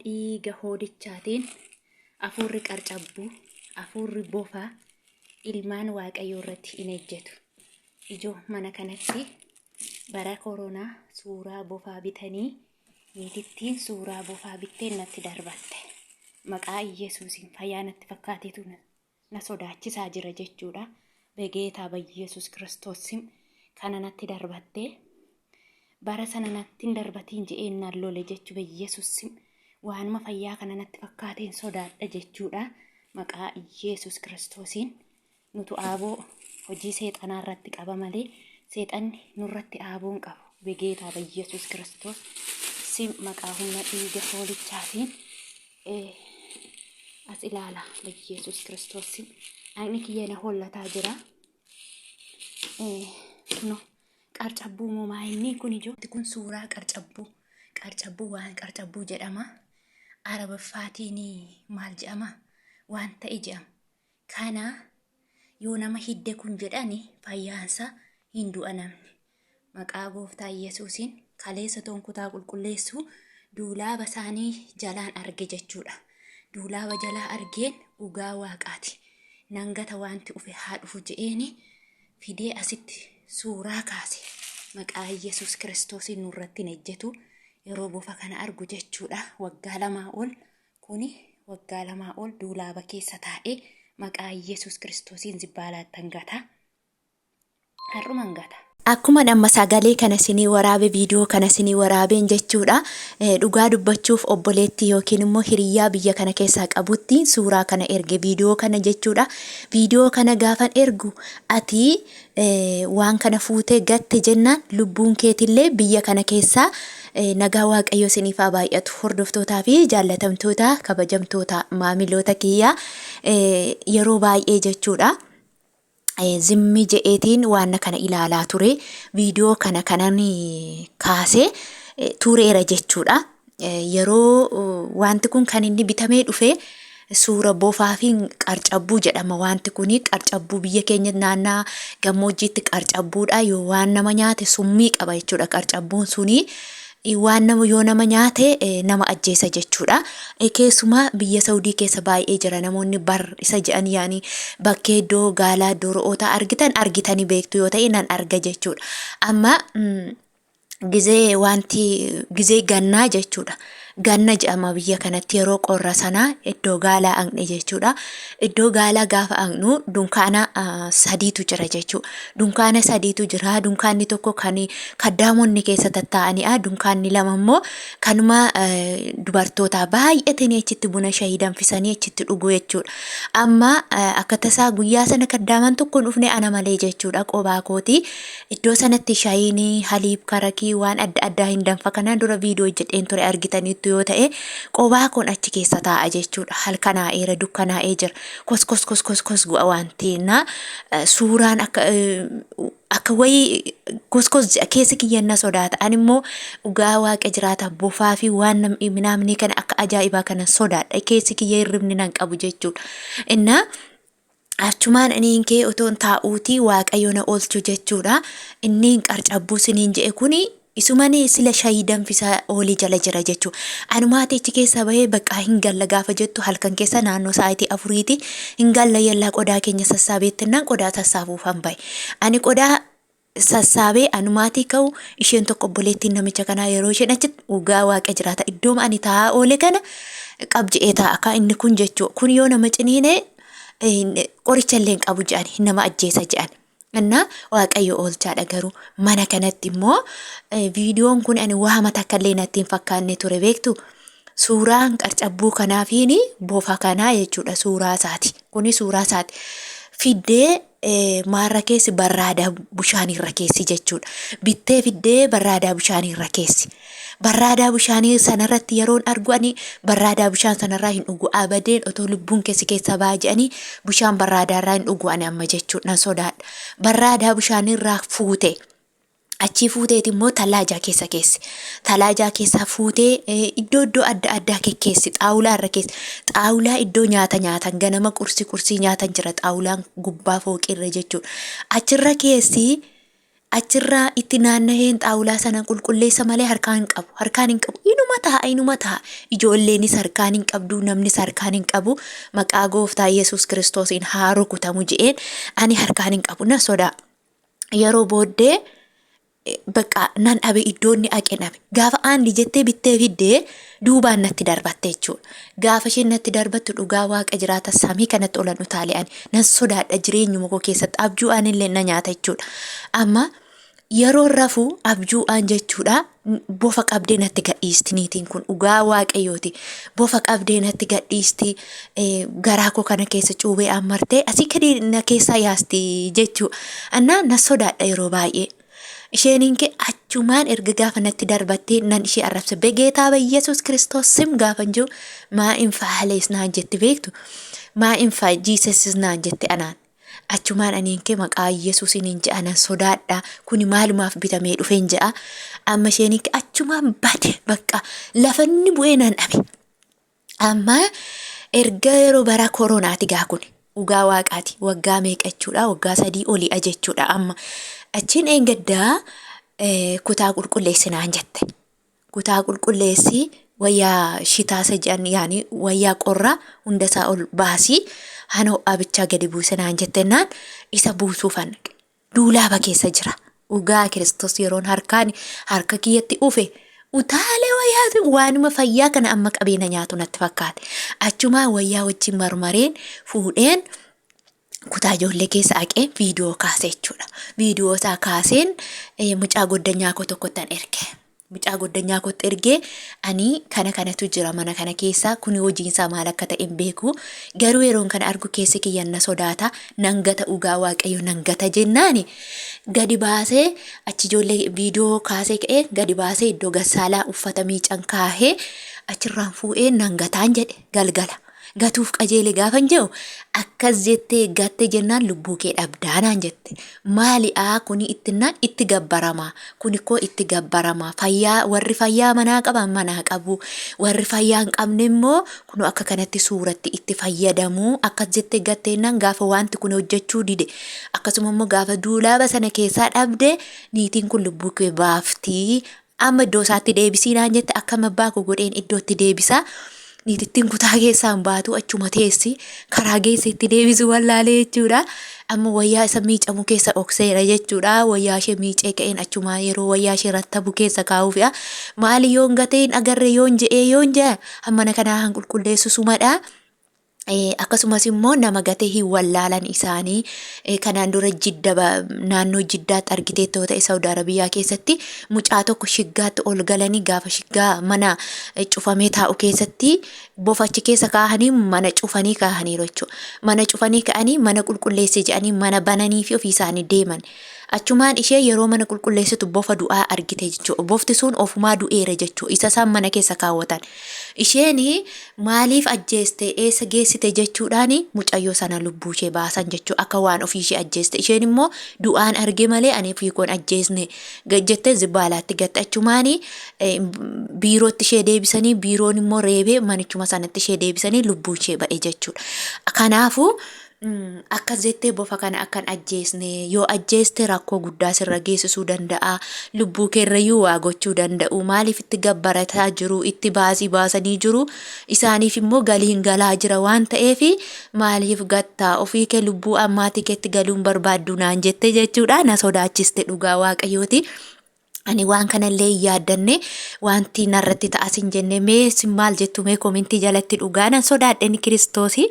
dhiiga hoolichaatiin hafuurri qarcabbuu, hafuurri bofaa ilmaan Waaqayyoo irratti hin ejjetu. Ijoo mana kanatti bara koronaa suuraa bofaa bitanii niitittiin suuraa bofaa bittee natti darbatte. Maqaa Iyyasuusiin fayyaa natti fakkaateetu na sodaachisaa jira jechuudha. Begeetaa Bayyesuus Kiristoos kana natti darbattee bara sana natti hin darbatiin je'een naan lole jechuu Bayyesuus waanuma fayyaa kana natti fakkaateen sodaadha jechuudha. Maqaa Iyesuus Kiristoosiin nutu aaboo hojii seexanaa irratti qaba malee seexanni nurratti aaboo hin qabu. Begeetaa Bayyesuus Kiristoos sim maqaa humna dhiiga hoolichaatiin as ilaala Yesuus Kiristoos dhaqni kiyya na hollataa jira. No qarcabbuu moo maa inni kun ijoo kun suuraa qarcabbuu qarcabbuu waan qarcabbuu jedhama. Arabaffaatiin maal jedhama waan ta'e jedhama. Kana yoo nama hidde kun jedhani fayyaansa hin du'a namni. Maqaa gooftaa Yesuusiin kaleessa toon kutaa qulqulleessu duulaaba isaanii jalaan arge jechuudha. Duulaaba jalaa argeen dhugaa waaqaati. Nangata wanti ufe haa dhufu je'eeni fidee asitti suuraa kaase. Maqaa Yesuus Kiristoosiin nurratti hin ejjetu yeroo bofa kana argu jechuudha. Waggaa lamaa ol kuni waggaa lamaa ol duulaaba keessa taa'ee maqaa Yesuus Kiristoosiin zibbaalaatti hangata. Har'uma hangata. Akkuma amma sagalee kana isinii waraabe viidiyoo kana isinii waraabeen jechuudha. Dhugaa dubbachuuf obboleettii yookiin immoo hiriyyaa biyya kana keessaa qabutti suuraa kana erge viidiyoo kana jechuudha. Viidiyoo kana gaafan ergu ati waan kana fuutee gatte jennaan lubbuun keetillee biyya kana keessaa nagaa waaqayyo isiniif haa baay'atu. Hordoftootaa fi jaallatamtoota kabajamtoota maamiloota kiyyaa yeroo baay'ee jechuudha. Zimmi je'eetiin waan kana ilaalaa ture. Viidiyoo kana kanan kaasee tureera jechuudha. Yeroo wanti kun kan inni bitamee dhufe suura bofaa fi qarcabbuu jedhama. Wanti kun qarcabbuu biyya keenya naannaa gammoojjiitti qarcabbuudha. Yoo waan nama nyaate summii qaba jechuudha qarcabbuun suni. Waan nama yoo nama nyaate nama ajjeesa jechuudha. Keessumaa biyya Saudii keessa baay'ee jira namoonni bar isa jedhan yaani bakkee iddoo gaalaa iddoo re'oota argitan argitanii beektu yoo ta'e nan arga jechuudha. Amma gizee wanti gizee gannaa jechuudha. Ganna jedhama biyya kanatti yeroo qorra sanaa iddoo gaalaa haqne jechuudha. Iddoo gaalaa gaafa haqnu dunkaana sadiitu jira jechuudha. Dunkaana sadiitu jira. Dunkaanni tokko kan kaddaamonni keessa tattaa'anidha. Dunkaanni lama immoo kanuma dubartoota baay'atanii achitti buna shayii danfisanii achitti dhugu jechuudha. Amma akka tasaa guyyaa sana kaddaaman tokko hin dhufne ana malee jechuudha qobaa kooti. Iddoo sanatti shayiin haliib karakii waan adda addaa hin danfa. Kanaan dura viidiyoo hojjedheen ture argitaniittu yoo ta'e qobaa koon achi keessa taa'a jechuudha. Halkanaa'eera dukkanaa'ee jira. Kos kos kos kos kos gu'a waan ta'eena suuraan akka akka wayii kos kos jedha keessa kiyyan na sodaata. Ani immoo dhugaa waaqa jiraata bofaa fi waan minaamnii kana akka ajaa'ibaa kana sodaadha. Keessi kiyya hirribni nan qabu jechuudha. Innaa achumaan aniin kee otoon taa'uutii waaqayyo na oolchu jechuudha. Inni qarcabbuu siniin je'e kuni isumani sila shayii danfisaa oolii jala jira jechuudha. Anumaati achi keessaa bahee bakka hin galla gaafa jettu halkan keessa naannoo sa'aatii afuriiti hin galla yallaa qodaa keenya sassaabeettinnaan qodaa sassaabuufan bahe. Ani qodaa sassaabee anumaatii ka'u isheen tokko obboleettiin namicha kanaa yeroo isheen achitti dhugaa waaqa jiraata iddooma ani taa'aa oole kana qab je'ee taa'a akka inni kun jechuu kun yoo nama ciniine qoricha illee hin qabu jedhan nama ajjeesa jedhan. Innaa waaqayyo oolchaadha garuu mana kanatti immoo viidiyoon kun ani waama takka illee natti hin fakkaanne ture beektu. Suuraan qarcabbuu kanaafiin bofa kanaa jechuudha suuraa isaati. Kuni suuraa isaati. Fiddee maarra keessi barraadaa bishaaniirra keessi jechuudha. Bittee fiddee barraadaa bishaaniirra keessi. Barraadaa bishaanii sanarratti yeroon argu ani barraadaa bishaan sanarraa hin dhugu. Abadeen otoo lubbuun keessi keessaa ba'a jedhanii bishaan barraadaarraa hin dhugu ani amma jechuudha nan sodaadha. Barraadaa bishaaniirraa fuute. Achii fuuteeti immoo talaajaa keessa keessi. Talaajaa keessaa fuutee iddoo iddoo adda addaa kekkeessi. Xaawulaa irra keessi. Xaawulaa iddoo nyaata nyaatan ganama qursii qursii nyaatan jira xaawulaan gubbaa fooqirra jechuudha. Achirra keessi Achirraa itti naannaheen xaawulaa sana qulqulleessa malee harkaan hin qabu. Harkaan hin qabu. Inuma taa'a, inuma taa'a. Ijoolleenis harkaan hin qabdu, namnis harkaan hin qabu. Maqaa gooftaa Yesuus Kiristoosiin haa rukutamu je'een ani harkaan hin qabu. Na sodaa. Yeroo booddee bakka nan dhabe, iddoo inni haqe dhabe. Gaafa aandi jettee bittee fiddee duubaan natti darbatte jechuudha. Gaafa isheen natti darbattu, dhugaa waaqa jiraata samii kanatti olan utaalee ani nan sodaadha. Jireenyuma koo keessatti abjuudhaan illee na nyaata jechuudha. Amma yeroo rafuu abjuudhaan jechuudha, bofa qabdee natti gadhiisti niitiin kun, dhugaa waaqayyooti. Bofa qabdee natti gadhiisti, garaa koo kana keessa cuubee ammartee asii gadi na keessaa yaasti jechuudha. Annaa na sodaadha yeroo baay'ee. Isheen kee achumaan erga gaafa natti darbattee nan ishee arrabse. በጌታ በኢየሱስ ክርስቶስ ስም gaafan jiru, maa infaalees naan jetti, beektu, maa infaa Jesus naan jette anaan. Achumaan aniin kee maqaa Yesuusiin hin je'a, nan sodaadha. Kuni maalumaaf bitamee dhufeen je'a. Amma isheen achumaan bade, bakka lafanni bu'ee nan dhabe. Amma erga yeroo bara koronaati gaa kun, dhugaa waaqaati, waggaa meeqa jechuudha, waggaa 3 oliidha jechuudha. Amma achiin eengaddaa kutaa qulqulleessinaan jette. Kutaa qulqulleessi, wayyaa shitaasa jedhan, yaani wayyaa qorraa hundasaa ol baasii hana ho'aa bichaa gadi buusinaan jettennaan isa buusuufan duulaaba keessa jira. Dhugaa Kiristoos, yeroon harkaan harka kiyyatti ufe utaalee wayyaa waanuma fayyaa kana amma qabeena nyaatu natti fakkaate. Achumaa wayyaa wajjin marmareen fuudheen kutaa ijoollee keessa haqee viidiyoo kaase jechuudha. Viidiyoo isaa kaaseen mucaa goddanyaa koo tokkottan erge. Mucaa goddanyaa kootti ergee, ani kana kanatu jira mana kana keessa, kuni hojiin isaa maal akka ta'e hin beeku. Garuu yeroon kana argu keessi kiyyan na sodaata. Nan gata, dhugaa waaqayyo nan gata jennaani gadi baasee achi ijoollee viidiyoo kaasee ka'ee gadi baasee iddoo gassaalaa uffata miican kaahee achirraan fuudhee nan gataan jedhe galgala. Gatuuf qajeele gaafan jedhu, akkas jettee gatte jennaan lubbuu kee dhabdaanaan jette. Maali'aa kuni ittinnaan itti gabbaramaa. Kuni koo itti gabbaramaa. Fayyaa warri fayyaa manaa qaban manaa qabu. Warri fayyaa hin qabne immoo kun akka kanatti suuratti itti fayyadamu. Akkas jettee gatteennan gaafa wanti kun hojjechuu dide. Akkasuma immoo gaafa duulaaba sana keessaa dhabde niitiin kun lubbuu kee baaftii. Amma iddoo isaatti deebisii naan jette, akkam abbaa koo godheen iddootti deebisaa. Niitittiin kutaa keessaan baatu, achuma teessi, karaa geesse itti deebisu wallaalee jechuudha. Amma wayyaa isa miicamu keessa dhokseera jechuudha. Wayyaa ishee miicee ka'een achuma yeroo wayyaa ishee rattabu keessa kaa'uufidha. Maali yoon gatee hin agarre yoon je'ee yoon je'e mana kanaa han qulqulleessu sumadha. Akkasumas immoo nama gatee hin wallaalan isaanii. Kanaan dura Jidda, naannoo Jiddaatti argiteettoo ta'e, Saudi Arabiyaa keessatti mucaa tokko shiggaatti ol galanii gaafa shiggaa mana cufamee taa'u keessatti bofachi keessa kaahanii mana cufanii kaahaniiru jechuudha. Mana cufanii ka'anii mana qulqulleessi jedhanii mana bananii fi ofii isaanii deeman. Achumaan ishee yeroo mana qulqulleessitu bofa du'aa argite jechuudha. Bofti sun ofumaa du'eera jechuudha. Isa isaan mana keessa kaawwatan. Isheen maaliif ajjeeste, eessa geessite jechuudhaan mucayyoo sana lubbuu ishee baasan jechuudha. Akka waan ofii ishee ajjeeste. Isheen immoo du'aan arge malee ani ofii koon ajjeesne jettee zibbaalaatti gatte. Achumaan biirootti ishee deebisanii, biiroon immoo reebee manichuma sanatti ishee deebisanii lubbuun ishee ba'e jechuudha. Kanaafuu akkas jettee bofa kana akkan ajjeesne, yoo ajjeeste rakkoo guddaa sirra geessisuu danda'a. Lubbuu keerrayyuu waa gochuu danda'u. Maaliif itti gabbarataa jiru, itti baasii baasanii jiru. Isaaniif immoo galiin galaa jira waan ta'eef maaliif gattaa, ofii kee lubbuu ammaatii keetti galuun barbaaddu naan jette jechuudha. Na sodaachiste, dhugaa waaqayyooti. Ani waan kanallee hin yaaddanne, wanti narratti ta'as hin jenne. Mee isin maal jettu mee koomentii jalatti? Dhugaa nan sodaadhe ni Kiristoosii.